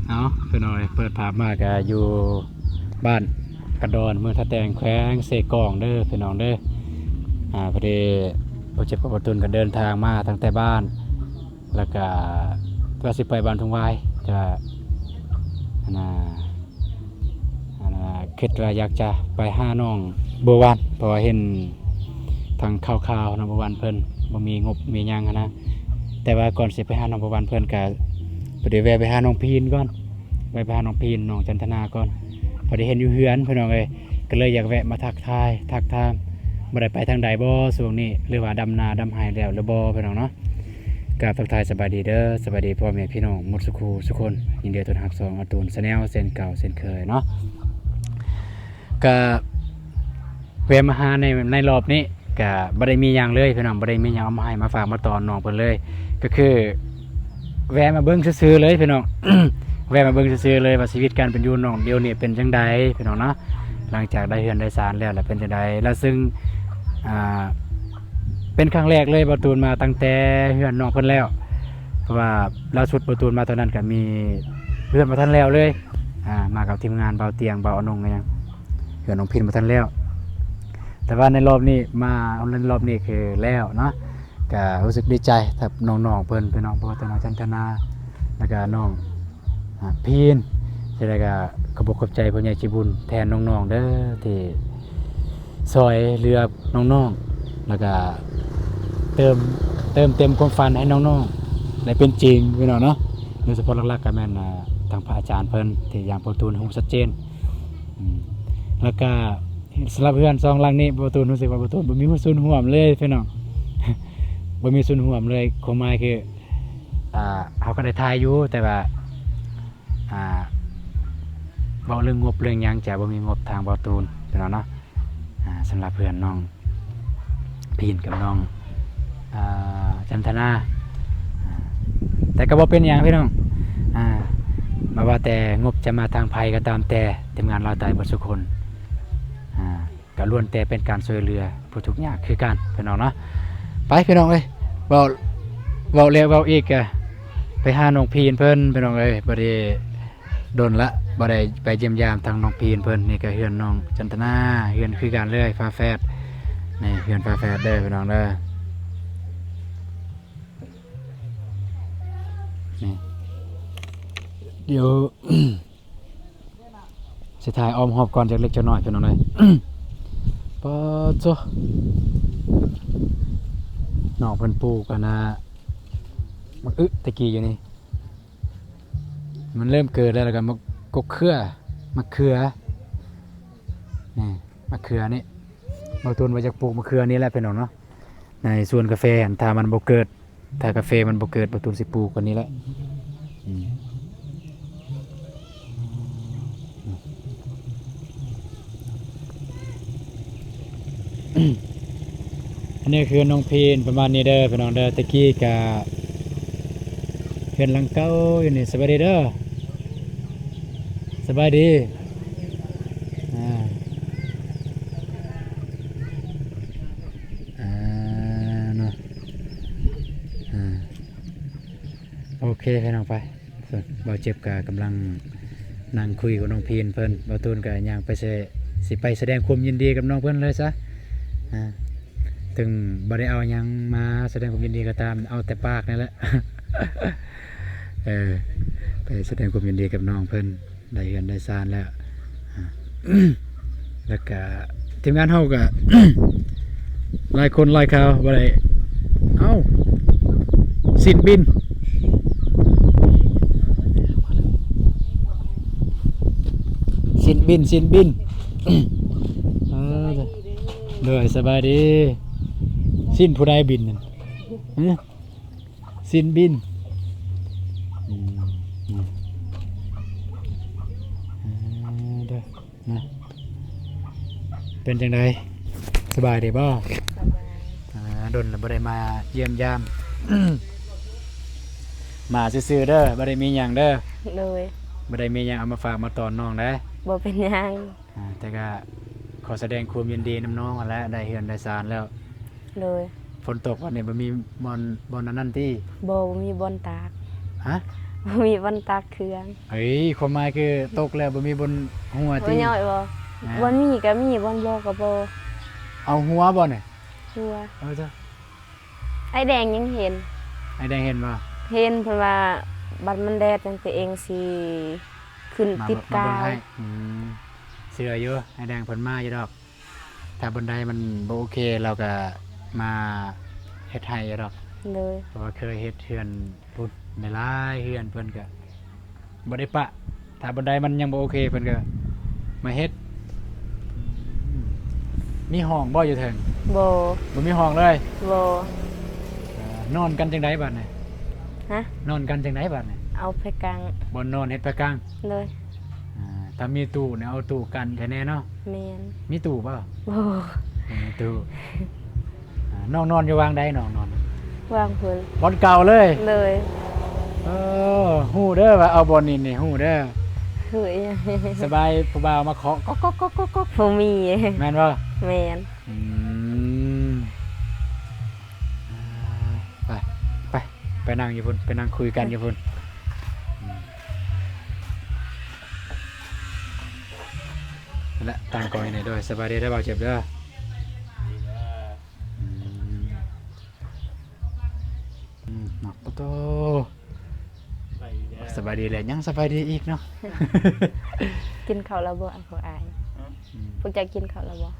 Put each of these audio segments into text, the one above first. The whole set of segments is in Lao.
ເອົາ ພີ່ນ້ອງເອີຍ ເປີດພາບມາກະຢູ່ບ້ານກະດອນ ເມືອງທ່າແຕງ ແຂວງເຊກອງເດີພີ່ນ້ອງເດີ. ອາ ພໍດີພໍ່ເຈັບກັບພໍ່ຕຸນກະເດີນທາງມາຕັ້ງແຕ່ບ້ານ ແລ້ວກະວ່າຊິໄປບ້ານທົ່ງຫວາຍ ແຕ່ວ່າ ອັນນ່າ ອັນນ່າ ຄິດວ່າຢາກຈະໄປຫານ້ອງບົວຫວານ ເພາະວ່າເຫັນທາງຂ່າວໆ ນ້ອງບົວຫວານເພິ່ນບໍ່ມີງົບມີຫຍັງຫັ້ນນະ. ແຕ່ວ່າກ່ອນຊິໄປຫານ້ອງບົວຫວານເພິ່ນກະ ພໍດີແວ່ໄປຫານ້ອງພີນກ່ອນ ແວ່ໄປຫານ້ອງພີນ ນ້ອງຈັນທະນາກ່ອນ ພໍດີເຫັນຢູ່ເຮືອນພີ່ນ້ອງເອີຍ ກໍເລີຍຢາກແວະມາທັກທາຍ ທັກຖາມ ບໍ່ໄດ້ໄປທາງໃດບໍ່ຊ່ວງນີ້ ຫຼືວ່າດຳນາດຳໄຮ່ແລ້ວຫຼືບໍ່ພີ່ນ້ອງເນາະ. ກາບທັກທາຍສະບາຍດີເດີ ສະບາຍດີພໍ່ແມ່ພີ່ນ້ອງໝົດສູ່ຄູ່ສູ່ຄົນ ຍິນດີຕ້ອນຮັບຊ່ອງອາຕູນ Channel ເຊັ່ນເກົ່າເຊັ່ນເຄີຍເນາະ. ກະແວ່ມາຫາໃນ ໃນລອບນີ້ ກະບໍ່ໄດ້ມີຫຍັງເລີຍພີ່ນ້ອງ ບໍ່ໄດ້ມີຫຍັງເອົາມາໃຫ້ມາຝາກມາຕ້ອນນ້ອງເພິ່ນເລີຍ ກໍຄືແວ່ມາເບິ່ງຊື່ໆເລີຍພີ່ນ້ອງ ແວ່ມາເບິ່ງຊື່ໆເລີຍວ່າຊີວິດການເປັນຢູ່ນ້ອງດຽວນີ້ເປັນຈັ່ງໃດພີ່ນ້ອງເນາະ. ຫຼັງຈາກໄດ້ເຮືອນໄດ້ຊານແລ້ວ ແລ້ວເປັນຈັ່ງໃດ ແລ້ວຊຶ່ງ ອ່າ ເປັນຄັ້ງແລກເລີຍບ່າວຕູນມາຕັ້ງແຕ່ເຮືອນນ້ອງເພິ່ນແລ້ວ ເພາະວ່າລ່າສຸດບ່າວຕູນມາຕອນນັ້ນກະມີເຮືອນບໍ່ທັນແລ້ວເລີຍ ອ່າ ມາກັບທີມງານບ່າວຕຽງ ບ່າວອານົງ ຫຍັງ ເຮືອນນ້ອງພິນບໍ່ທັນແລ້ວ ແຕ່ວ່າໃນລອບນີ້ມາ ໃນລອບນີ້ຄືແລ້ວເນາະ ກະຮູ້ສຶກດີໃຈກັບນ້ອງໆເພິ່ນພີ່ນ້ອງ ບໍ່ວ່າແຕ່ນ້ອງຈັນທະນາ ແລ້ວກະນ້ອງ ອ່າ ພີນ ຈັ່ງໃດກະຂອບອົກຂອບໃຈຜູ້ໃຫຍ່ໃຈບຸນແທນນ້ອງໆເດີ ທີ່ຊ່ອຍເຫຼືອນ້ອງໆ ແລ້ວກະເຕີມ ເຕີມເຕັມຄວາມຝັນໃຫ້ນ້ອງໆໄດ້ເປັນຈິງພີ່ນ້ອງເນາະ. ໂດຍສະເພາະຫຼັກໆກະແມ່ນ ອ່າ ທາງພະອາຈານເພິ່ນທີ່ຢ່າງບ່າວຕູນຮູ້ຊັດເຈນ ອືມ ແລ້ວກະສຳລັບເຮືອນສອງຫຼັງນີ້ ບ່າວຕູນຮູ້ສຶກວ່າບ່າວຕູນບໍ່ມີສ່ວນຮ່ວມເລີຍພີ່ນ້ອງ ບໍ່ມີສ່ວນຮ່ວມເລີຍ ຄວາມໝາຍຄື ອ່າ ເຮົາກໍໄດ້ຖ່າຍຢູ່ ແຕ່ວ່າ ອ່າ ເວົ້າເລື່ອງງົບເລື່ອງຫຍັງຈະບໍ່ມີງົບທາງບ່າວຕູນພີ່ນ້ອງເນາະ. ອ່າ ສຳລັບເພື່ອນນ້ອງພີນກັບນ້ອງ ອ່າ ຈັນທະນາ ອ່າ ແຕ່ກໍບໍ່ເປັນຫຍັງພີ່ນ້ອງ ອ່າ ບໍ່ວ່າແຕ່ງົບຈະມາທາງໃຜກໍຕາມແຕ່ ທີມງານລາວໃຕ້ເບິດສູ່ຄົນ ອ່າ ກໍລ້ວນແຕ່ເປັນການຊ່ວຍເຫຼືອຜູ້ທຸກຍາກຄືກັນພີ່ນ້ອງເນາະ. ໄປພີ່ນ້ອງເອີຍ ເວົ້າ ເວົ້າແລ້ວເວົ້າອີກ ກະໄປຫານ້ອງພີນເພິ່ນພີ່ນ້ອງເອີຍ ບໍ່ໄດ້ດົນລະ ບໍ່ໄດ້ໄປຢ້ຽມຢາມທາງນ້ອງພີນເພິ່ນ. ນີ້ກະເຮືອນນ້ອງຈັນທະນາ ເຮືອນຄືກັນເລີຍ ຝາແຝດ ນີ້ເຮືອນຝາແຝດເດີພີ່ນ້ອງເດີ ນີ້ ດຽວ ຊິຖ່າຍອ້ອມຮອບກ່ອນຈັກເລັກຈັກນ້ອຍພີ່ນ້ອງເອີຍ. ປາດໂທ້ ນ້ອງເພິ່ນປູກອັນນ່າ ໝາກອຶແຕ່ກີ້ຢູ່ນີ້ ມັນເລີ່ມເກີດແລ້ວ ແລ້ວກໍໝາກກົກເຂືອ ໝາກເຂືອ ນີ້ ໝາກເຂືອນີ້ ບ່າວຕູນວ່າຢາກປູກໝາກເຂືອນີ້ແຫຼະພີ່ນ້ອງເນາະ ໃນສວນກາແຟຫັ້ນ ຖ້າມັນບໍ່ເກີດ ຖ້າກາເຟມັນບໍ່ເກີດ ບ່າວຕູນຊິປູກອັນນີ້ແຫຼະ. ອືມ ອັນນີ້ຄືນ້ອງພີນ ປະມານນີ້ເດີພີ່ນ້ອງເດີ. ແຕ່ກີ້ກະເຮືອນຫຼັງເກົ່າຢູ່ນີ້. ສະບາຍດີເດີ ສະບາຍດີ ອ່າ ອ່າ ເນາະ ອ່າ ໂອເຄພີ່ນ້ອງ ໄປ ບ່າວເຈັບກະກຳລັງນັ່ງຄຸຍກັບນ້ອງພີນເພິ່ນ ບ່າວຕູນກະຍ່າງໄປ ຊິໄປສະແດງຄວາມຍິນດີກັບນ້ອງເພິ່ນເລີຍຊະ ອ່າ ເຖິງບໍ່ໄດ້ເອົາຫຍັງມາສະແດງຄວາມຍິນດີກໍຕາມ ເອົາແຕ່ປາກນີ້ແຫຼະ ເອີ ໄປສະແດງຄວາມຍິນດີກັບນ້ອງເພິ່ນ ໄດ້ເຮືອນໄດ້ຊານແລ້ວ ອ່າ ແລ້ວກະທີມງານເຮົາກະ ຫຼາຍຄົນຫຼາຍຂ່າວ ບໍ່ໄດ້ ເອົ້າ ສິ້ນບິນ ສິ້ນບິນ ສິ້ນບິນ ເອີ ໂດຍ ສະບາຍດີ ສິ້ນຜູ້ໃດບິນນັ້ນ ຮະ? ສິ້ນບິນ ອືມ ອືມ ເອີ ເດີ ນະ ເປັນຈັ່ງໃດ ສະບາຍດີບໍ່? ສະບາຍ ອ່າ ດົນລະບໍ່ໄດ້ມາຢ້ຽມຢາມ ມາຊື່ໆເດີ ບໍ່ໄດ້ມີຫຍັງເດີ ໂດຍ ບໍ່ໄດ້ມີຫຍັງເອົາມາຝາກມາຕ້ອນນ້ອງເດີ ບໍ່ເປັນຫຍັງ ອ່າ ແຕ່ກະຂໍສະແດງຄວາມຍິນດີນຳນ້ອງຫັ້ນແຫຼະ ໄດ້ເຮືອນໄດ້ຊານແລ້ວ ໂດຍ ຝົນຕົກວັນນີ້ບໍ່ມີບ່ອນ ບ່ອນອັນນັ້ນຕິ? ບໍ່ ບໍ່ມີບ່ອນຕາກ ຮະ? ບໍ່ມີບ່ອນຕັກເຄື່ອງ. ເອີຍ ຄວາມໝາຍຄືຕົກແລ້ວບໍ່ມີບ່ອນຫົວຕິ? ບໍ່ຍ້ອຍບໍ່? ແມ່ນ. ບ່ອນມີກໍມີ ບ່ອນບໍ່ກໍບໍ່. ເອົາຫົວບໍ່ນີ້? ຫົວ. ເອີ ຈ້ະ. ອ້າຍແດງຍັງເຫັນ. ອ້າຍແດງເຫັນບໍ່? ເຫັນ. ເພິ່ນວ່າບັດມັນແດດຈັ່ງຕົວເອງຊິຂຶ້ນຕິດກາວ. ມາເບິ່ງໃຫ້. ອືມ ເຊື່ອຢູ່ ອ້າຍແດງເພິ່ນມາຢູ່ດອກ. ຖ້າບ່ອນໃດມັນບໍ່ໂອເຄ ລາວກໍມາເຮັດໃຫ້ຢູ່ດອກ. ໂດຍ. ເພາະວ່າເຄີຍເຮັດເຮືອນພຸ້ນ ຫຼາຍໆເຮືອນ ເພິ່ນກໍບໍ່ໄດ້ປະ. ຖ້າບ່ອນໃດມັນຍັງບໍ່ໂອເຄ ເພິ່ນກໍມາເຮັດ. ມີຫ້ອງບໍ່ຢູ່ເທິງ? ບໍ່. ບໍ່ມີຫ້ອງເລີຍ? ບໍ່. ເອີ ນອນກັນຈັ່ງໃດບາດນີ້? ຮະ? ນອນກັນຈັ່ງໃດບາດນີ້? ເອົາໄຟກາງ. ບ່ອນນອນເຮັດໄຟກາງ? ໂດຍ. ອ່າ ຖ້າມີຕູ້ນີ້ເອົາຕູ້ກັນແທ້ແນ່ເນາະ. ແມ່ນ. ມີຕູ້ບໍ່? ບໍ່. ບໍ່ມີຕູ້. ອ່າ ນ້ອງນອນຢູ່ວາງໃດ ນ້ອງນອນ? ວາງພຸ້ນ. ບ່ອນເກົ່າເລີຍ? ໂດຍ. ເອີ ຮູ້ເດີວ່າເອົາບ່ອນນີ້ນີ້ ຮູ້ເດີ. ຮູ້ອີ່ຫຍັງ? ສະບາຍ ຜູ້ບ່າວມາເຄາະກອກໆໆໆ. ບໍ່ມີ. ແມ່ນບໍ່? ແມ່ນ. ອືມ ອ່າ ໄປ ໄປ ໄປນັ່ງຢູ່ພຸ້ນ ໄປນັ່ງຄຸຍກັນຢູ່ພຸ້ນ. ອືມ ນັ້ນແຫຼະ ຕັ້ງກ້ອງຢູ່ນີ້. ໂດຍ ສະບາຍດີເດີ ບ່າວເຈັບເດີ. ອືມ ອືມ ເນາະ ປະໂຕ. ສະບາຍດີແຫຼະ ຍັງສະບາຍດີອີກເນາະ. ກິນເຂົ້າແລ້ວບໍ່ ພວກອ້າຍ? ຮະ? ອືມ ພວກເຈົ້າກິນເຂົ້າແລ້ວບໍ່?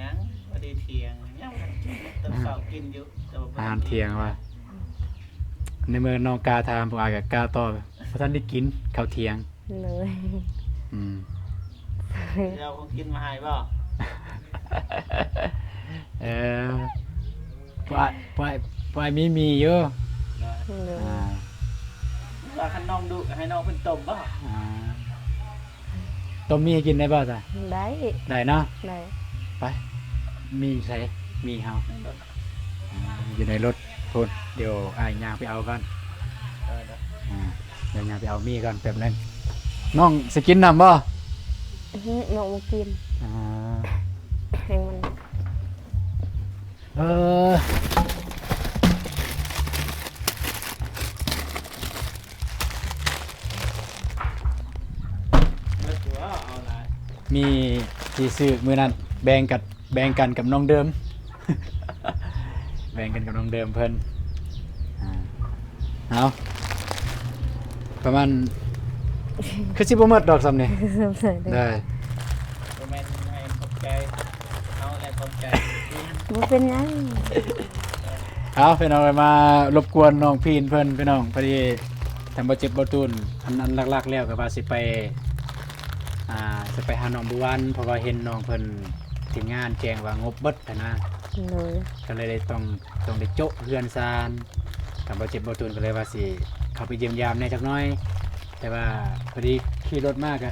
ຍັງ ພໍດີທ່ຽງ ຍັງບໍ່ທັນກິນ. ຕອນເຊົ້າກິນຢູ່ ແຕ່ວ່າບໍ່ທັນກິນ ອາຫານທ່ຽງວ່າ. ໃນເມື່ອນ້ອງກ້າຖາມ ພວກອ້າຍກໍກ້າຕອບ ບໍ່ທັນໄດ້ກິນເຂົ້າທ່ຽງ. ໂດຍ. ອືມ ເຈົ້າເອົາຂອງກິນມາໃຫ້ບໍ່? ເອີ ພວກອ້າຍ ພວກອ້າຍ ພວກອ້າຍມີໝີ່ຢູ່. ໂດຍ. ໂດຍ. ອ່າ ວ່າຄັນນ້ອງດຸ ໃຫ້ນ້ອງເພິ່ນຕົ້ມບໍ່? ອ່າ ຕົ້ມໝີ່ໃຫ້ກິນໄດ້ບໍ່ຊະ? ໄດ້. ໄດ້ເນາະ? ໄດ້. ໄປ ໝີ່ໃສ? ໝີ່ເຮົາ ໃນລົດ. ອ່າ ຢູ່ໃນລົດພຸ້ນ ດຽວອ້າຍຍ່າງໄປເອົາກ່ອນ. ເອີ ເດີ. ອ່າ ດຽວຍ່າງໄປເອົາໝີ່ກ່ອນແປັບໜຶ່ງ. ນ້ອງຊິກິນນຳບໍ່? ອື ນ້ອງບໍ່ກິນ. ອ່າ ໃຫ້ມັນ ເອີ ມີທີ່ຊື້ມື້ນັ້ນ ແບ່ງກັນ ແບ່ງກັນກັບນ້ອງເດີມ ແບ່ງກັນກັບນ້ອງເດີມເພິ່ນ. ອ່າ ເອົາ ປະມານ ຄືຊິບໍ່ໝົດດອກສ່ຳນີ້. ໄດ້ ບໍ່ແມ່ນໃຫ້ຂອບໃຈ ເຮົາແຫຼະຂອບໃຈ. ບໍ່ເປັນຫຍັງ. ເອົາ ພີ່ນ້ອງເອີຍ ມາລົບກວນນ້ອງພີນເພິ່ນ ພີ່ນ້ອງ. ພໍດີທາງບໍ່ເຈັບບໍ່ຕູນ ອັນ ອັນຫຼັກໆແລ້ວກໍວ່າຊິໄປ ອ່າ ຊິໄປຫານ້ອງບົວວັນ ເພາະວ່າເຫັນນ້ອງເພິ່ນ ທີມງານແຈ້ງວ່າງົບເບິດຫັ້ນນະ. ໂດຍ. ກໍເລີຍໄດ້ຕ້ອງ ຕ້ອງໄດ້ໂຈະເຮືອນຊານ. ທາງບໍ່ເຈັບບໍ່ຕູນກໍເລີຍວ່າຊິເຂົ້າໄປຢ້ຽມຢາມແດ່ຈັກໜ້ອຍ ແຕ່ວ່າພໍດີຂີ່ລົດມາກໍ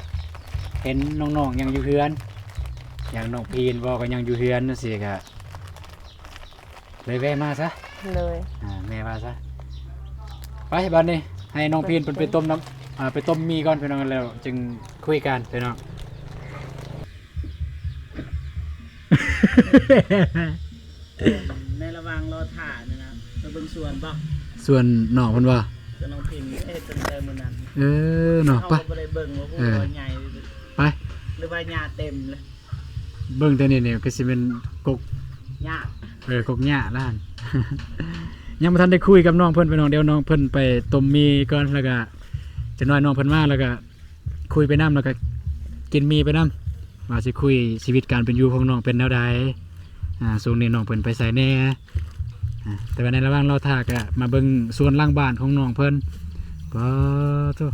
ເຫັນນ້ອງໆຍັງຢູ່ເຮືອນ ຢ່າງນ້ອງພີນບໍ່ກໍຍັງຢູ່ເຮືອນຈັ່ງຊີ້ ກໍເລີຍແວ່ມາຊະ. ໂດຍ. ອ່າ ແມ່ວ່າຊະ ໄປ ບາດນີ້ໃຫ້ນ້ອງພີນເພິ່ນໄປຕົ້ມນ້ຳ ອ່າ ໄປຕົ້ມໝີ່ກ່ອນ ພີ່ນ້ອງ ແລ້ວຈຶ່ງຄຸຍກັນ ພີ່ນ້ອງ. ໃນລະຫວ່າງລໍຖ້ານີ້ນະ ໄປເບິ່ງສວນບໍ່? ສວນນ້ອງເພິ່ນບໍ່? ສວນນ້ອງພິມເຮັດຕັ້ງແຕ່ມື້ນັ້ນ. ເອີ ເນາະ ໄປ ເຮົາກໍບໍ່ໄດ້ເບິ່ງວ່າ ເອີ ໃຫຍ່ ໄປ ຫຼືວ່າຫຍ້າເຕັມເລີຍ. ເບິ່ງແຕ່ນີ້ນີ້ຄືຊິແມ່ນກົກຫຍ້າ. ເອີ ກົກຫຍ້າລະຫັ້ນ. ຍັງບໍ່ທັນໄດ້ຄຸຍກັບນ້ອງເພິ່ນ ພີ່ນ້ອງ. ດຽວນ້ອງເພິ່ນໄປຕົ້ມໝີ່ກ່ອນ ແລ້ວກະຈັກໜ້ອຍນ້ອງເພິ່ນມາ ແລ້ວກະ ຄຸຍໄປນຳ ແລ້ວກໍກິນໝີ່ໄປນຳ ວ່າຊິຄຸຍຊີວິດການເປັນຢູ່ຂອງນ້ອງເປັນແນວໃດ. ອ່າ ຊ່ວງນີ້ນ້ອງເພິ່ນໄປໃສແດ່? ອ່າ ແຕ່ວ່າໃນລະຫວ່າງລໍຖ້າກໍມາເບິ່ງສວນຫຼັງບ້ານຂອງນ້ອງເພິ່ນ. ປາໂທ້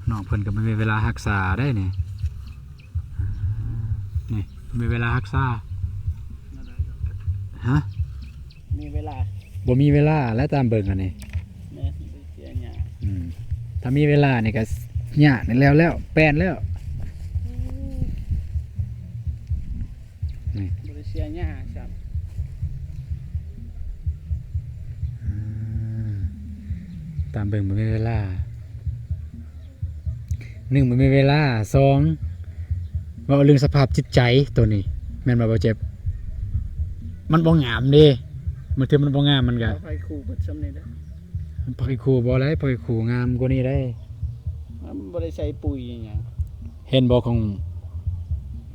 ນ້ອງເພິ່ນກໍບໍ່ມີເວລາຮັກສາໄດ໋ນີ້. ນີ້ ບໍ່ມີເວລາຮັກສາ. ຮະ? ມີເວລາ ບໍ່ມີເວລາແລ້ວ ຕາມເບິ່ງອັນນີ້. ແມ່ນ ໄປເສຍຫຍ້າ. ອືມ ຖ້າມີເວລານີ້ກໍຫຍ້ານີ້ແລ້ວ ແລ້ວ ແປ້ນແລ້ວ. ນີ້ ບໍ່ໄດ້ເສຍຫຍ້າຊ້ຳ. ອືມ ຕາມເບິ່ງບໍ່ມີເວລາ. ໜຶ່ງ ບໍ່ມີເວລາ. ສອງ ເວົ້າເລື່ອງສະພາບຈິດໃຈໂຕນີ້ ແມ່ນບໍ່ ບໍ່ເຈັບ? ມັນບໍ່ງາມເດ້. ບາງເທື່ອມັນບໍ່ງາມມັນກະ ເອົາໄຟຄູ່ເບິດຊ່ຳນີ້ເດີ້ ຜັກອີ່ຄູ່ບໍ່ໄດ້ ຜັກອີ່ຄູ່ງາມກວ່ານີ້ໄດ໋ ມັນບໍ່ໄດ້ໃສ່ປຸ໋ຍອີ່ຫຍັງ. ເຫັນບໍ່ຂອງ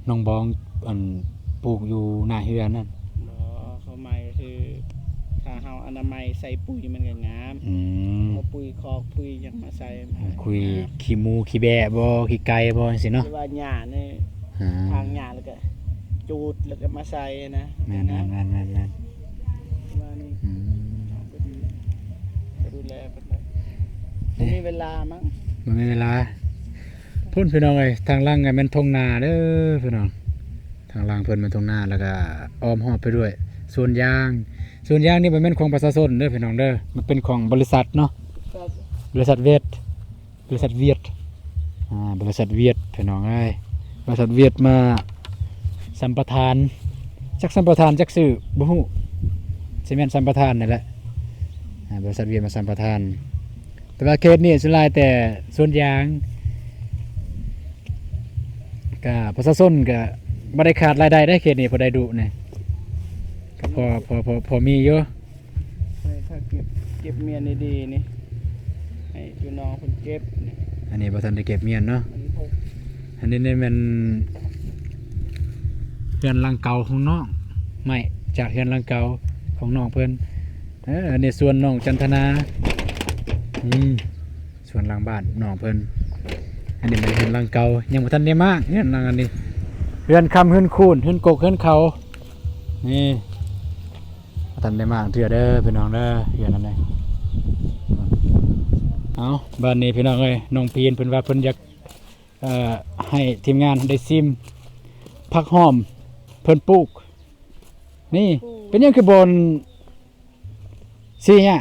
ນ້ອງບອງ ອັນ ປູກຢູ່ໜ້າເຮືອນນັ້ນ? ບໍ່ ຄວາມໝາຍກໍຄື ຖ້າເຮົາອະນາໄມໃສ່ປຸ໋ຍມັນກໍງາມ. ອືມ ເອົາປຸ໋ຍຄອກປຸ໋ຍຫຍັງມາໃສ່ ອືມ ຄຸຍ ງາມ ຂີ້ໝູຂີ້ແບ້ບໍ່ ຂີ້ໄກ່ບໍ່ ຈັ່ງຊີ້ເນາະ ຫຼືວ່າຫຍ້ານີ້ ອາ ຖາງຫຍ້າແລ້ວກໍຈູດ ແລ້ວກໍມາໃສ່ນະ. ແມ່ນໆໆໆໆ ປະມານນີ້. ອືມ ເຮົາກໍ ກໍດູແລເພິ່ນໄດ້ ບໍ່ມີເວລາມັ້ງ ບໍ່ມີເວລາ. ພຸ້ນ ພີ່ນ້ອງເອີຍ ທາງຫຼັງແມ່ນທົ່ງນາເດີພີ່ນ້ອງ ທາງຫຼັງເພິ່ນແມ່ນທົ່ງນາ ແລ້ວກໍອ້ອມຮອບໄປດ້ວຍສວນຢາງ. ສວນຢາງນີ້ບໍ່ແມ່ນຂອງປະຊາຊົນເດີພີ່ນ້ອງເດີ ມັນເປັນຂອງບໍລິສັດເນາະ ບໍລິສັດເວຽດ ບໍລິສັດຫວຽດ ອາ ບໍລິສັດຫວຽດ ພີ່ນ້ອງເອີຍ ບໍລິສັດຫວຽດມາສຳປະທານ ຈັກສຳປະທານຈັກຊື່ບໍ່ຮູ້ ຊິແມ່ນສຳປະທານນີ້ແຫຼະ ອາ ບໍລິສັດຫວຽດມາສຳປະທານ. ແຕ່ວ່າເຂດນີ້ສ່ວນຫຼາຍແຕ່ສວນຢາງ ກະປະຊາຊົນກະບໍ່ໄດ້ຂາດລາຍໄດ້ເດ້ ເຂດນີ້ ຜູ້ໃດດຸນີ້ ກະພໍ ພໍ ພໍ ພໍມີຢູ່. ໃຫ້ເຂົາເກັບ ເກັບມຽນດີໆນີ້ ໃຫ້ພີ່ນ້ອງເພິ່ນເກັບນີ້. ອັນນີ້ບໍ່ທັນໄດ້ເກັບມຽນເນາະ ອັນນີ້ແມ່ນເຮືອນຫຼັງເກົ່າຂອງນ້ອງ ໄມ້ຈາກເຮືອນຫຼັງເກົ່າຂອງນ້ອງເພິ່ນ. ເອີ ອັນນີ້ສວນນ້ອງຈັນທະນາ ອືມ ສວນຫຼັງບ້ານນ້ອງເພິ່ນ. ອັນນີ້ແມ່ນເຮືອນຫຼັງເກົ່າ ຍັງບໍ່ທັນໄດ້ມ້າງ ເຮືອນຫຼັງອັນນີ້ ເຮືອນຄຳເຮືອນຄູນ ເຮືອນກົກເຮືອນເຂົາ ນີ້ ບໍ່ທັນໄດ້ມ້າງເທື່ອເດີພີ່ນ້ອງເດີ ເຮືອນອັນນີ້. ເອົາ ບາດນີ້ພີ່ນ້ອງເອີຍ ນ້ອງພີນເພິ່ນວ່າເພິ່ນຢາກ ເອີ ໃຫ້ທີມງານໄດ້ຊີມຜັກຫອມເພິ່ນປູກ ນີ້ ປູກ ເປັນຫຍັງຄືບໍ່ ຊິຫຍັງ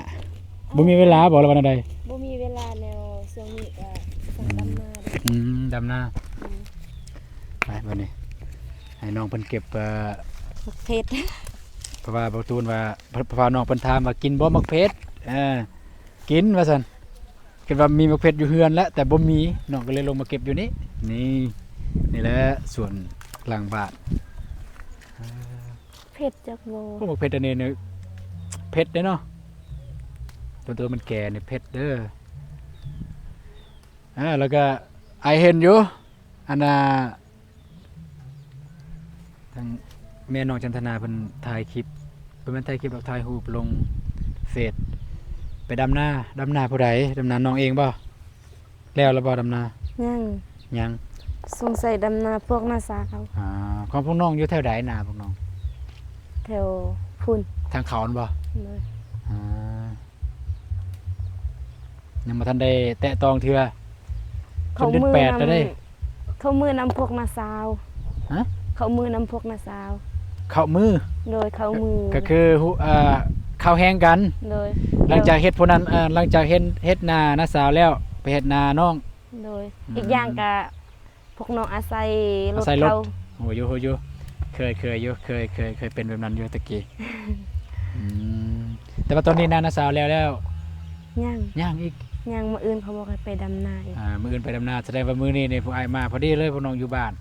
ບໍ່ມີເວລາບໍ ຫຼືວ່າແນວໃດ? ບໍ່ມີເວລາແລ້ວ ຊ່ວງນີ້ກະຊ່ວງດຳນາເດ້. ອືມ ດຳນາ ອືມ ໄປບາດນີ້ ໃຫ້ນ້ອງເພິ່ນເກັບ ເອີ ໝາກເຜັດ ເພາະວ່າບໍ່ຕູນວ່າ ເພາະວ່ານ້ອງເພິ່ນຖາມວ່າ ກິນບໍ່ໝາກເຜັດ? ເອີ ກິນວ່າຊັ້ນ. ຄິດວ່າມີໝາກເຜັດຢູ່ເຮືອນແຫຼະ ແຕ່ບໍ່ມີ ນ້ອງກໍເລີຍລົງມາເກັບຢູ່ນີ້. ນີ້ ນີ້ແຫຼະສວນຫຼັງບ້ານ. ເຜັດຈັກບໍ່? ໂອ້ ໝາກເຜັດອັນນີ້ນີ້ ເຜັດເດ້ເນາະ ຕົວ ຕົວມັນແກ່ນີ້ເຜັດເດີ. ອາ ແລ້ວກໍອ້າຍເຫັນຢູ່ ອັນນ່າ ທາງແມ່ນ້ອງຈັນທະນາເພິ່ນຖ່າຍຄລິບ ບໍ່ແມ່ນຖ່າຍຄລິບດອກ ຖ່າຍຮູບລົງເຟສ ໄປດຳນາ. ດຳນາຜູ້ໃດ? ດຳນານ້ອງເອງບໍ່? ແລ້ວລະບໍ່ດຳນາ? ຍັງ ຍັງ ສົງໄສດຳນາພວກນ້າສາວ. ອາ ຂອງພວກນ້ອງຢູ່ແຖວໃດນາພວກນ້ອງ? ແຖວພຸ້ນ ທາງເຂົ້າຫັ້ນບໍ່? ໂດຍ. ອາ ຍັງບໍ່ທັນໄດ້ແຕະຕ້ອງເທື່ອ ຈົນເດືອນແປດແລ້ວເດ້. ເຂົ້າມືນຳພວກນ້າສາວ. ຮະ? ເຂົ້າມືນຳພວກນ້າສາວ. ເຂົ້າມື? ໂດຍ ເຂົ້າມື ກໍຄື ເອີ ເຂົ້າແຮງກັນ. ໂດຍ. ຫຼັງຈາກເຮັດຜູ້ນັ້ນ ເອີ ຫຼັງຈາກເຮັດ ເຮັດນານ້າສາວແລ້ວ ໄປເຮັດນານ້ອງ. ໂດຍ. ອືມ ອີກຢ່າງກະ ພວກນ້ອງອາໄສລົດເຂົາ. ອາໄສລົດ. ຮູ້ຢູ່ ຮູ້ຢູ່ ເຄີຍ ເຄີຍຢູ່ ເຄີຍ ເຄີຍ ເຄີຍເປັນແບບນັ້ນຢູ່ແຕ່ກີ້. ອືມ ແຕ່ວ່າຕອນນີ້ນານ້າສາວແລ້ວແລ້ວ? ຍັງ ຍັງອີກ. ຍັງ ມື້ອື່ນເຂົາບອກໃຫ້ໄປດຳນາອີກ. ອາ ມື້ອື່ນໄປດຳນາ ສະແດງວ່າມື້ນີ້ນີ້ພວກອ້າຍມາພໍດີເລີຍ ພວກນ້ອງຢູ່ບ້ານ.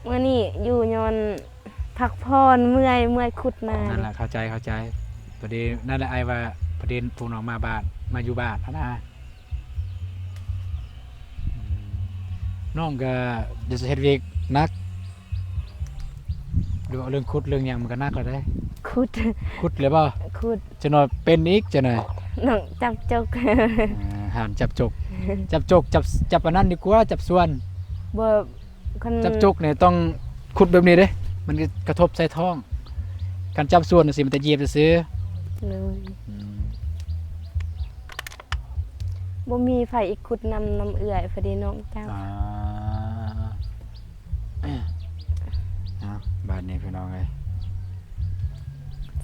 ມື້ນີ້ຢູ່ຍ້ອນພັກຜ່ອນ ເມື່ອຍ ເມື່ອຍຂຸດນາ. ນັ້ນລະ ເຂົ້າໃຈ ເຂົ້າໃຈ. ພໍດີ ນັ້ນແຫຼະ ອ້າຍວ່າ ພໍດີພວກນ້ອງມາບ້ານ ມາຢູ່ບ້ານຫັ້ນນະ. ອືມ ນ້ອງກໍຢາກຈະເຮັດວຽກໜັກ ຫຼືວ່າເລື່ອງຂຸດເລື່ອງຫຍັງມັນກໍໜັກແລ້ວເດ້. ຂຸດ ຂຸດແລ້ວບໍ່? ຂຸດ. ຈັກໜ່ອຍເປັນອີກ ຈັກໜ່ອຍ ນ້ອງຈັບຈົກ. ອ່າ ຫ້າມຈັບຈົກ ຈັບຈົກ ຈັບ ຈັບອັນນັ້ນດີກວ່າ ຈັບສ່ວນ. ບໍ່ ຄັນຈັບຈົກນີ້ຕ້ອງຂຸດແບບນີ້ເດ້ ມັນກະທົບໃສ່ທ້ອງ. ຄັນຈັບສ່ວນຈັ່ງຊີ້ ມັນຈະຢຽບຊື່ໆ. ໂດຍ. ອືມ ບໍ່ມີໃຜອີກຂຸດນຳ ນຳເອື້ອຍ ພໍດີນ້ອງເຈົ້າ. ອ່າ ເອົາ ບາດນີ້ພີ່ນ້ອງເອີຍ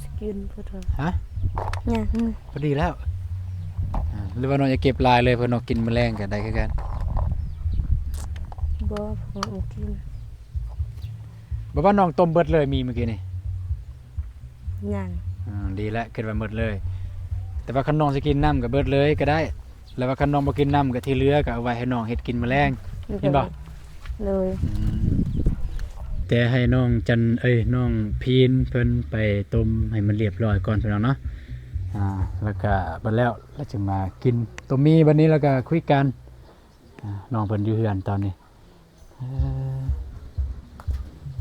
ສະກິນພຸ້ນ. ຮະ? ຍັງ ພໍດີແລ້ວ. ອ່າ ຫຼືວ່ານ້ອງຢາກເກັບຫຼາຍເລີຍ ເພື່ອນ້ອງກິນມື້ແລງກໍໄດ້ຄືກັນ. ບໍ່ ເພາະວ່າບໍ່ກິນ. ບໍ່ວ່ານ້ອງຕົ້ມເບິດເລີຍ ມີມື້ກີ້ນີ້? ຍັງ. ອືມ ດີແລ້ວ ຄິດວ່າໝົດເລີຍ. ແຕ່ວ່າຄັນນ້ອງຊິກິນນຳກໍເບິດເລີຍກໍໄດ້ ແລ້ວວ່າຄັນນ້ອງບໍ່ກິນນຳກໍທີ່ເຫຼືອກໍເອົາໄວ້ໃຫ້ນ້ອງເຮັດກິນມື້ແລງ. ໂດຍ. ເຫັນບໍ່? ໂດຍ. ອືມ ແຕ່ໃຫ້ນ້ອງຈັນ ເອີຍ ນ້ອງພີນເພິ່ນໄປຕົ້ມໃຫ້ມັນລຽບຮ້ອຍກ່ອນ ພີ່ນ້ອງເນາະ. ອ່າ ແລ້ວກະເບິດແລ້ວ ແລ້ວຈຶ່ງມາກິນຕົ້ມໝີ່ບັດນີ້ ແລ້ວກະຄຸຍກັນ. ອ່າ ນ້ອງເພິ່ນຢູ່ເຮືອນຕອນນີ້. ເ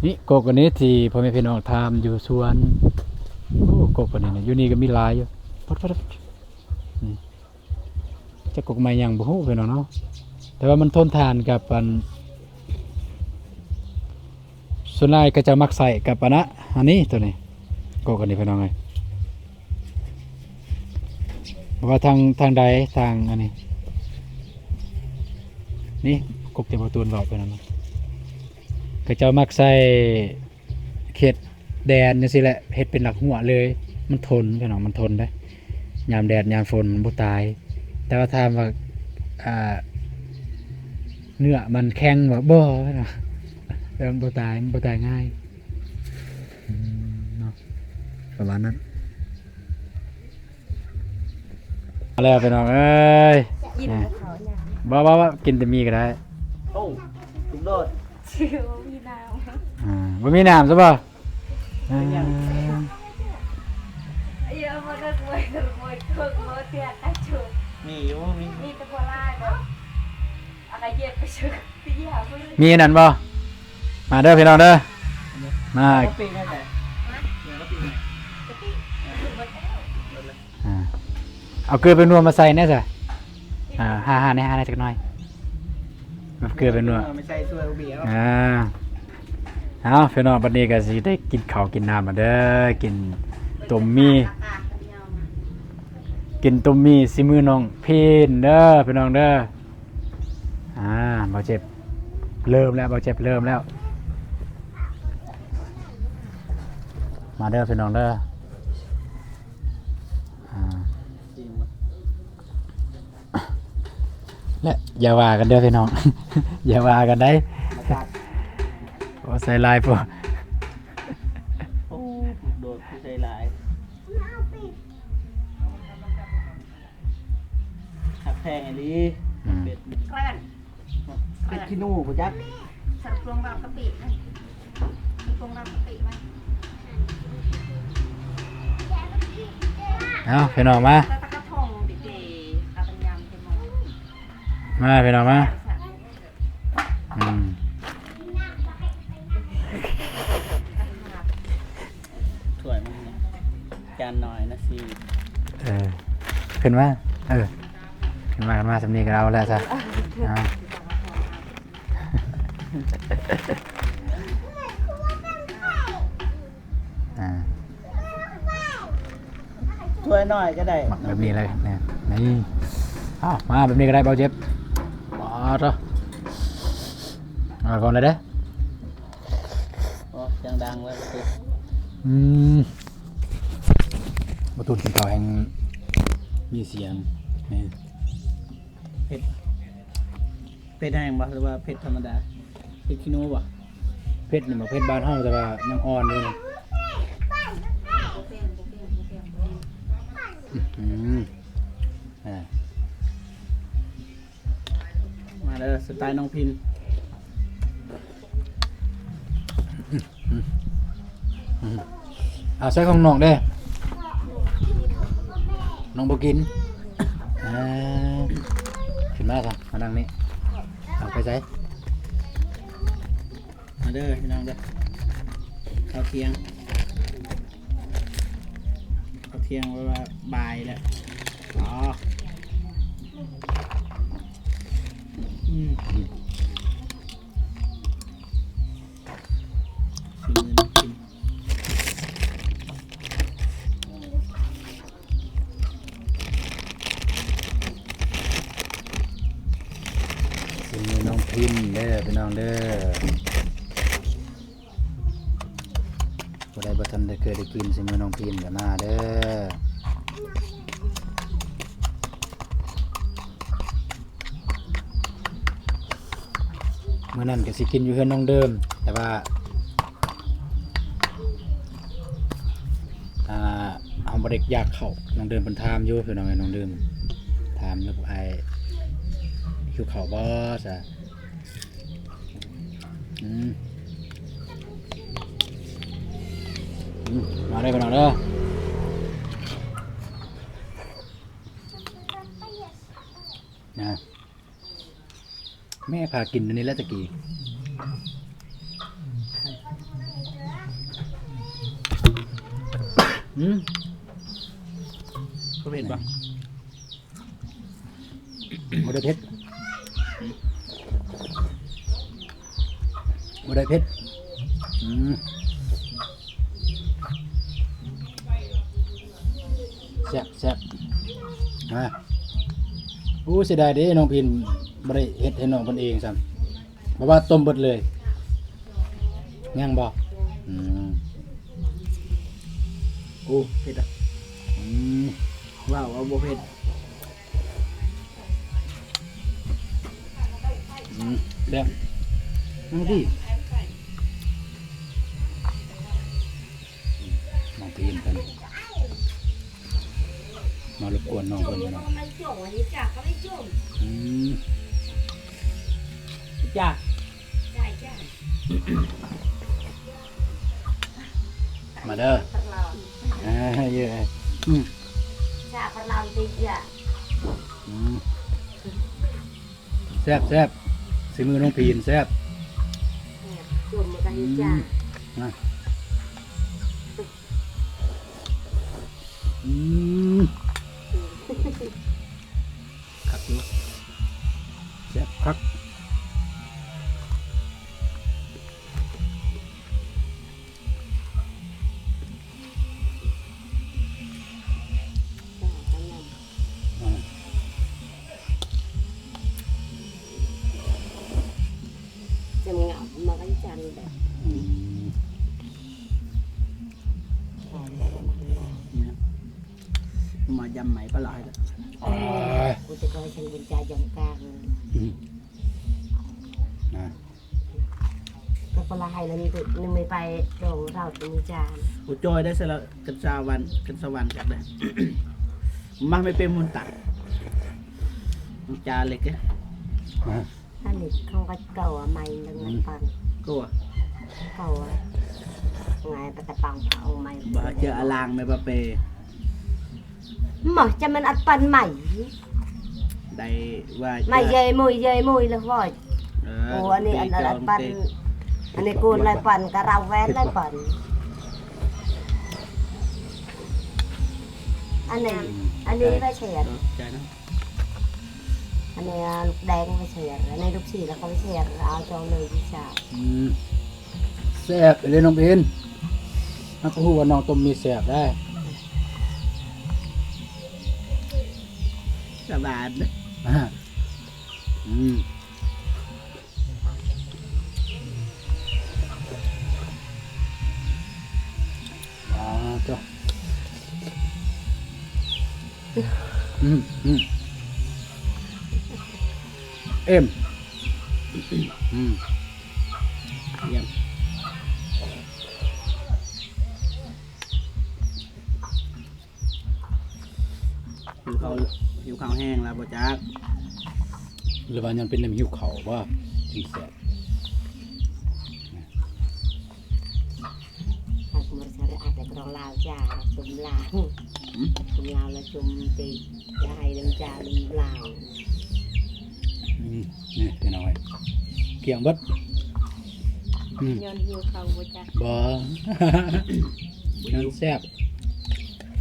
ອີ ນີ້ກົກອັນນີ້ທີ່ພໍ່ແມ່ພີ່ນ້ອງຖາມຢູ່ສວນ. ໂອ້ ກົກອັນນີ້ນະ ຢູ່ນີ້ກໍມີຫຼາຍຢູ່. ປັດໆໆ ນີ້ ຈັກກົກໄມ້ຫຍັງບໍ່ຮູ້ ພີ່ນ້ອງເນາະ, ແຕ່ວ່າມັນທົນທານກັບອັນ ສ່ວນຫຼາຍເຂົາເຈົ້າມັກໃຊ້ກັບອັນນະ ອັນນີ້ ໂຕນີ້ ກົກອັນນີ້ ພີ່ນ້ອງເອີຍ. ບໍ່ວ່າທາງ ທາງໃດ ທາງອັນນີ້ ນີ້ ກົກທີ່ບໍ່ຕູນເວົ້າໄປນັ້ນນະ ເຂົາເຈົ້າມັກໃຊ້ເຂດແດນຈັ່ງຊີ້ແຫຼະ ເຮັດເປັນຫຼັກຮົ້ວເລີຍ. ມັນທົນ ພີ່ນ້ອງ ມັນທົນເດ້ ຍາມແດດຍາມຝົນມັນບໍ່ຕາຍ. ແຕ່ວ່າຖາມວ່າ ອ່າ ເນື້ອມັນແຂງບໍ່? ບໍ່ເນາະ, ແຕ່ມັນບໍ່ຕາຍ ມັນບໍ່ຕາຍງ່າຍ. ອືມ ເນາະ ປະມານນັ້ນ. ມາແລ້ວພີ່ນ້ອງເອີຍ. ກິນ ອ່າ ເຂົ້າຫຍັງ? ບໍ່ ບໍ່ ບໍ່ ກິນແຕ່ໝີ່ກໍໄດ້. ໂອ້ ລຸງໂດດ ບໍ່ມີນ້ຳ. ອ່າ ບໍ່ມີນ້ຳຊະບໍ່? ເປັນຫຍັງ? ອ່າ ມີຢູ່ ມີ ມີແຕ່ບໍ່ຫຼາຍດອກ. ມີອັນນັ້ນບໍ່? ມາເດີພີ່ນ້ອງເດີ ມາ. ອ່າ ເອົາເກືອໄປນົວມາໃສ່ແດ່ຊະ. ອ່າ ຫາ ຫາແດ່ ຫາແດ່ຈັກໜ້ອຍ ເອົາເກືອໄປນົວມາໃສ່ຖ້ວຍ. ອ່າ ເອົາພີ່ນ້ອງ ບັດນີ້ກໍຊິໄດ້ກິນເຂົ້າກິນນ້ຳແລ້ວເດີ ກິນຕົ້ມໝີ່ ກິນຕົ້ມໝີ່ສີມືນ້ອງພີນເດີ ພີ່ນ້ອງເດີ. ອ່າ ບ່າວເຈັບເລີ່ມແລ້ວ ບ່າວເຈັບເລີ່ມແລ້ວ. ມາເດີພີ່ນ້ອງເດີ. ອ່າ ແລະ ຢ່າວ່າກັນເດີພີ່ນ້ອງ ຢ່າວ່າກັນໄດ໋. ບໍ່ໃສ່ຫຼາຍໂພດ. ໂອ້ ໂດດ ໃສ່ຫຼາຍ. ຮັກແພງອີ່ຫຼີ. ອືມ ເປັດ ເປັດຂີ້ໜູບໍ່ຈັກ. ໃສ່ພວງບາບກະປິ ໃສ່ພວງບາບກະປິໄວ້. ເອົາ ພີ່ນ້ອງມາ ມາ ພີ່ນ້ອງມາ. ອືມ ຖ້ວຍມັນ ຈານນ້ອຍນະຊິ. ເອີ ຂຶ້ນມາ ເອີ ຂຶ້ນມາ ຂຶ້ນມາ ສ່ຳນີ້ກໍເອົາແລ້ວຊະ. ເອົາ ອ່າ ຖ້ວຍນ້ອຍກໍໄດ້ ໝັກແບບນີ້ເລີຍ ນີ້ ນີ້. ເອົາ ມາແບບນີ້ກໍໄດ້ ເບົາເຈັບ. ປາດໂທ້ ເອົາກ່ອນເລີຍເດ້. ໂອ້ ສຽງດັງເວີຍ. ອືມ ບໍ່ຕູນກິນເຂົ້າແຮ່ງມີສຽງ. ນີ້ ເຜັດ ເຜັດແຮງບໍ່ ຫຼືວ່າເຜັດທຳມະດາ? ເຜັດຂີ້ໜູບໍ່? ເຜັດນີ້ບໍ່ ເຜັດບ້ານເຮົາ ແຕ່ວ່າຍັງອ່ອນຢູ່ນີ້. ອືມ ອ່າ ມາເດີ ສະໄຕລ໌ນ້ອງພິນ. ອືມ ອືມ ເອົາໃສ່ຂອງນ້ອງເດ້ ນ້ອງບໍ່ກິນ. ອ່າ ຂຶ້ນມາຊະ ມານັ່ງນີ້. ເອົາໄປໃສ່ ມາເດີພີ່ນ້ອງເດີ ເຂົ້າທ່ຽງ ເຂົ້າທ່ຽງ ແປວ່າບ່າຍແລ້ວ. ອໍ ອືມ ສີມືນ້ອງພິນ ສີມືນ້ອງພິນເດີພີ່ນ້ອງເດີ. ຜູ້ໃດບໍ່ທັນໄດ້ເຄີຍໄດ້ກິນສີມືນ້ອງພິນກໍມາເດີ. ມື້ນັ້ນກໍຊິກິນຢູ່ເຮືອນນ້ອງເດີມ ແຕ່ວ່າ ອ່າ ເຮົາບໍ່ໄດ້ຢາກເຂົ້າ. ນ້ອງເດີມເພິ່ນຖາມຢູ່ ພີ່ນ້ອງເອີຍ ນ້ອງເດີມຖາມຢູ່ ອ້າຍຫິວເຂົ້າບໍ່ ຊະ. ອືມ ອືມ ມາເດີພີ່ນ້ອງເດີ ນະ ແມ່ພາກິນອັນນີ້ແຫຼະຕະກີ້ ອືມ ບໍ່ເຜັດບໍ່? ບໍ່ໄດ້ເຜັດ ບໍ່ໄດ້ເຜັດ ອືມ ແຊບໆ ອາ ໂອ້ ເສຍດາຍເດ້ ນ້ອງພິນບໍ່ໄດ້ເຮັດໃຫ້ນ້ອງເພິ່ນເອງຊ້ຳ. ບໍ່ວ່າຕົ້ມເບິດເລີຍ ຍັງບໍ່? ອືມ ໂອ້ ເຜັດອະ ອືມ ວ້າວ ເອົາບໍ່ເຜັດ ອືມ ແຊບ ນັ່ງທີ່ ນ້ອງພີນເພິ່ນ ມາລົບກວນນ້ອງເພິ່ນເນາະ ອືມ ຈ້າ ມາເດີ ເອີ ເອີ ອືມ ອືມ ແຊບໆ ສີມືນ້ອງພີນແຊບ ແຊບ ສົ້ມມັນກໍເຮັດຈ້າ ອືມ ນະ ອືມ ຄັກຢູ່ ແຊບຄັກ ອືມ ຈະເຫງົາມາໄວ້ຈັນແບບ ອືມ ມາຢຳໄໝປາຫຼາຍເດີ ໂອ້ຍ ກູຈະກໍໃຫ້ສັນບຸນຈາຢຳກາງ ອືມ ນະ ກໍປາຫຼາຍແລ້ວ ນີ້ ນີ້ໄປໂຕເຮົາຕົວນີ້ຈາ ໂອ້ ຈ່ອຍໄດ້ຊະລະ ກັນສາວັນ ກັນສະຫວັນຈັກໄດ້ ມາໄມ່ເປັນມຸນຕັກ ຈາເລັກເອີຍ ມາ ອັນນີ້ຂອງກໍເກົ່າໃໝ່ ຍັງໄດ້ປັນ ກໍເກົ່າ ງ່າຍປະຕະປັງເອົາໃໝ່ ບໍ່ເຈີອາລາງແມ່ປະເປ ມາຈະແມ່ນອັດປັນໃໝ່ ໄດ້ວ່າ ໃໝ່ເຢີຍມຸຍເຢີຍມຸຍລະວ່າ ເອີ ໂອ້ ອັນນີ້ອັນອັດປັນ ອັນນີ້ໂກນຫຼາຍປັນ ກະເລົາແວ່ນຫຼາຍປັນ ອັນນີ້ ອັນນີ້ໄວ້ແຊນ ໃຈນະ ອັນນີ້ລູກແດງໄປແຊນ ອັນນີ້ລູກສີແລ້ວກໍໄປແຊນ ເອົາຈອງເລີຍວິຊາ ອືມ ແຊບອີ່ຫຼີນ້ອງເພັນ ເຮົາກໍຮູ້ວ່ານ້ອງຕົ້ມມີແຊບໄດ໋ ສະບາຍ ອາ ອືມ ອ່າ ເຈົ້າ ອືມ ອືມ ເອັມ ອືມ ຢ້ຽມ ຫິວເຂົ້າ ຫິວເຂົ້າແຮງແລ້ວບໍ່ຈັກ ຫຼືວ່າຍັງເປັນນ້ຳຫິວເຂົ້າບໍ່ ຈຶ່ງແຊບ? ຫາກມາສາລະອາດແຕ່ກະດອງລາວຈ້າ ຊົມລາວ ຫືມ ຊົມລາວລະຊົມຕິ ຢ່າໃຫ້ນ້ຳຈານລາວ ອືມ ນີ້ພີ່ນ້ອງເອີຍ ກ້ຽງເບິດ ອືມ ຍ້ອນຫິວເຂົ້າບໍ່ຈັກ ບໍ່ ມັນແຊບ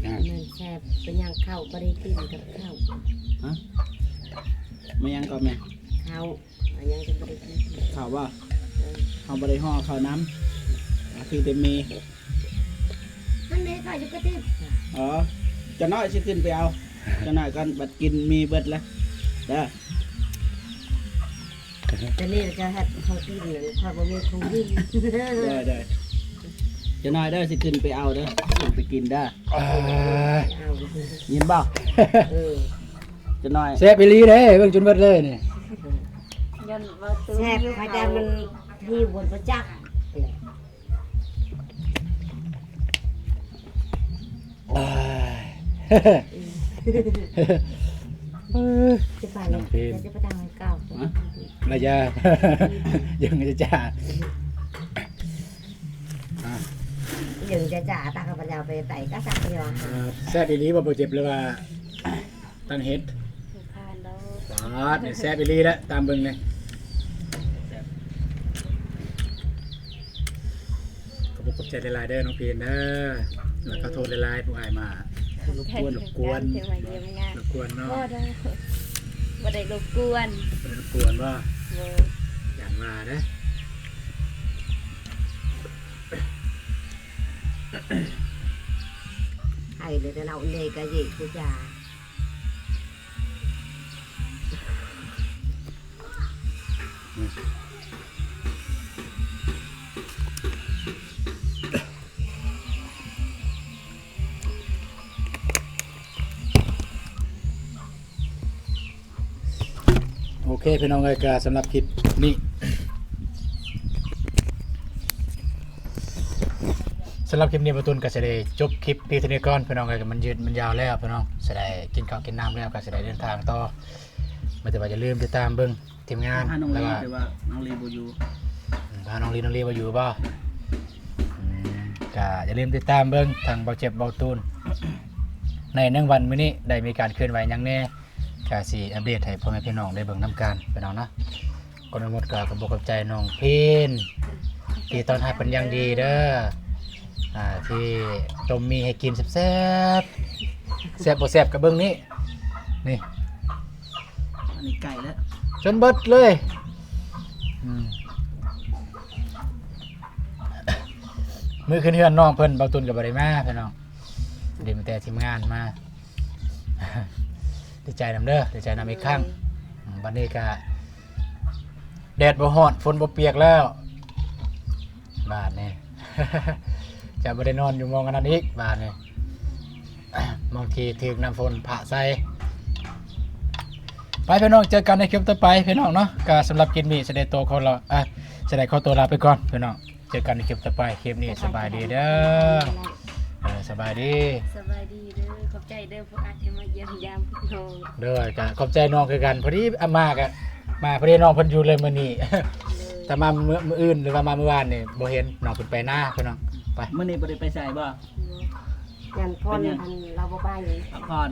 ອ່າ ມັນແຊບ ເປັນຫຍັງເຂົ້າບໍ່ໄດ້ກິນກັບເຂົ້າ ຮະ ແມ່ນຫຍັງກໍແມ່ ເຂົ້າ ອັນຫຍັງກໍບໍ່ໄດ້ກິນ ເຂົ້າບໍ່ ເອີ ເຮົາບໍ່ໄດ້ຫໍ່ເຂົ້ານຳ ຄືແຕ່ໝີ່ ມັນແມ່ນເຂົ້າຢູ່ກະຕິບ ອໍ ຈັກໜ້ອຍຊິຂຶ້ນໄປເອົາ ຈັກໜ້ອຍກ່ອນ ບັດກິນໝີ່ເບິດແລ້ວເດີ. ຕອນນີ້ຈະເຮັດຂອງກິນ ຂ້ອຍບໍ່ມີຂອງກິນ ໄດ້ໆ ຈັກໜ້ອຍເດີ ຊິຂຶ້ນໄປເອົາເດີ ຂຶ້ນໄປກິນເດີ ເອົາ ຍິນບໍ່ ເອີ ຈັກໜ້ອຍ ແຊບອີ່ຫຼີເດ້ ເບິ່ງຈົນເບິດເລີຍນີ້ ຢ້ານວ່າຕື່ມ ແຊບ ເຂົ້າ ຂະເຈົ້າມັນ ທີ່ບໍ່ຮູ້ຈັກ ຈະໄປແລ້ວ ຈະໄປທາງເກົ່າ ມາ ລະຢາ ຍັງຈະຈ້າ ອ່ະ ຈຶ່ງຈະຈ່າຕາຂ້າພະເຈົ້າໄປໄຕກະສັກຢູ່. ອ່າ ແຊບອີ່ຫຼີບໍ່ ບໍ່ເຈັບ ຫຼືວ່າ ຕັ້ງເຮັດ ຜ່ານແລ້ວ. ປາດ ນີ້ແຊບອີ່ຫຼີແຫຼະ ຕາມເບິ່ງນີ້ ແຊບ. ຂອບອົກຂອບໃຈຫຼາຍໆເດີ ນ້ອງພີນເດີ ແລ້ວກໍໂທດຫຼາຍໆ ພວກອ້າຍມາ ລົບກວນ ລົບກວນ ທີ່ມາຢ້ຽມງານ ລົບກວນເນາະ. ບໍ່ໄດ້ ບໍ່ໄດ້ລົບກວນ ບໍ່ໄດ້ລົບກວນບໍ່? ບໍ່ ຢ້ານວ່າເດ້. ໃຫ້ເລີຍເນາະ ເນກະເຍກະຈາ. ໂອເຄ ພີ່ນ້ອງເອີຍ ກະສຳລັບຄລິບນີ້ ສຳລັບຄລິບນີ້ ບ່າວຕຸນກະຊິໄດ້ຈົບຄລິບພຽງເທົ່ານີ້ກ່ອນ ພີ່ນ້ອງເອີຍ. ມັນຍືດມັນຍາວແລ້ວ ພີ່ນ້ອງ ຊິໄດ້ກິນເຂົ້າກິນນ້ຳແລ້ວ ກະຊິໄດ້ເດີນທາງຕໍ່. ມີແຕ່ວ່າຢ່າລືມຕິດຕາມເບິ່ງທີມງານ ຫານ້ອງລີ ແລ້ວກະ ແຕ່ວ່ານ້ອງລີບໍ່ຢູ່. ອືມ ຫານ້ອງລີ ນ້ອງລີບໍ່ຢູ່ບໍ່? ອືມ ກະຢ່າລືມຕິດຕາມເບິ່ງທັງບ່າວເຈັບ ບ່າວຕູນ ໃນໜຶ່ງວັນມື້ນີ້ ໄດ້ມີການເຄື່ອນໄຫວຫຍັງແດ່ ກະຊິອັບເດດໃຫ້ພໍ່ແມ່ພີ່ນ້ອງໄດ້ເບິ່ງນຳກັນ ພີ່ນ້ອງເນາະ. ກ່ອນອື່ນໝົດກໍຂອບອົກຂອບໃຈນ້ອງພີນ ທີ່ຕ້ອນຮັບເປັນຢ່າງດີເດີ ອ່າ ທີ່ຕົ້ມໝີ່ໃຫ້ກິນແຊບໆ. ແຊບບໍ່ແຊບກໍເບິ່ງນີ້ ນີ້ ອັນນີ້ໄກ່ແລ້ວ ຈົນເບິດເລີຍ. ອືມ ມື້ຂຶ້ນເຮືອນນ້ອງເພິ່ນ ບ່າວຕຸນກໍບໍ່ໄດ້ມາ ພີ່ນ້ອງ ໄດ້ມາແຕ່ທີມງານມາ. ດີໃຈນຳເດີ ດີໃຈນຳອີກຄັ້ງ. ອືມ ບັດນີ້ກະແດດບໍ່ຮ້ອນ ຝົນບໍ່ປຽກແລ້ວ ບາດນີ້ ຈະບໍ່ໄດ້ນອນຢູ່ໝ່ອງອັນນັ້ນອີກ ບາດນີ້ ໝ່ອງທີ່ຖືກນ້ຳຝົນປະໃສ່. ໄປ ພີ່ນ້ອງ ເຈີກັນໃນຄລິບຕໍ່ໄປ ພີ່ນ້ອງເນາະ. ກະສຳລັບຄລິບນີ້ຊິໄດ້ໂຕຂໍລາ ເອີ ຊິໄດ້ຂໍໂຕລາໄປກ່ອນ ພີ່ນ້ອງ. ເຈີກັນໃນຄລິບຕໍ່ໄປ. ຄລິບນີ້ສະບາຍດີເດີ. ເອີ ສະບາຍດີ. ສະບາຍດີເດີ. ຂອບໃຈເດີພວກອ້າຍທີ່ມາຢ້ຽມຢາມພວກນ້ອງ. ໂດຍ ກະຂອບໃຈນ້ອງຄືກັນ. ພໍດີ ອາ ມາກະມາ ພໍດີນ້ອງເພິ່ນຢູ່ເລີຍມື້ນີ້. ໂດຍ ຖ້າມາມື້ ມື້ອື່ນ ຫຼືວ່າມາມື້ວານນີ້ບໍ່ເຫັນ. ນ້ອງເພິ່ນໄປນາ ພີ່ນ້ອງ. ໄປ ມື້ນີ້ບໍ່ໄດ້ໄປໃສບໍ່? ບໍ່. ຍັນພອນ ເປັນຫຍັງ? ອັນ ລາວບໍ່ໄປ. ພັກຜ່ອນ.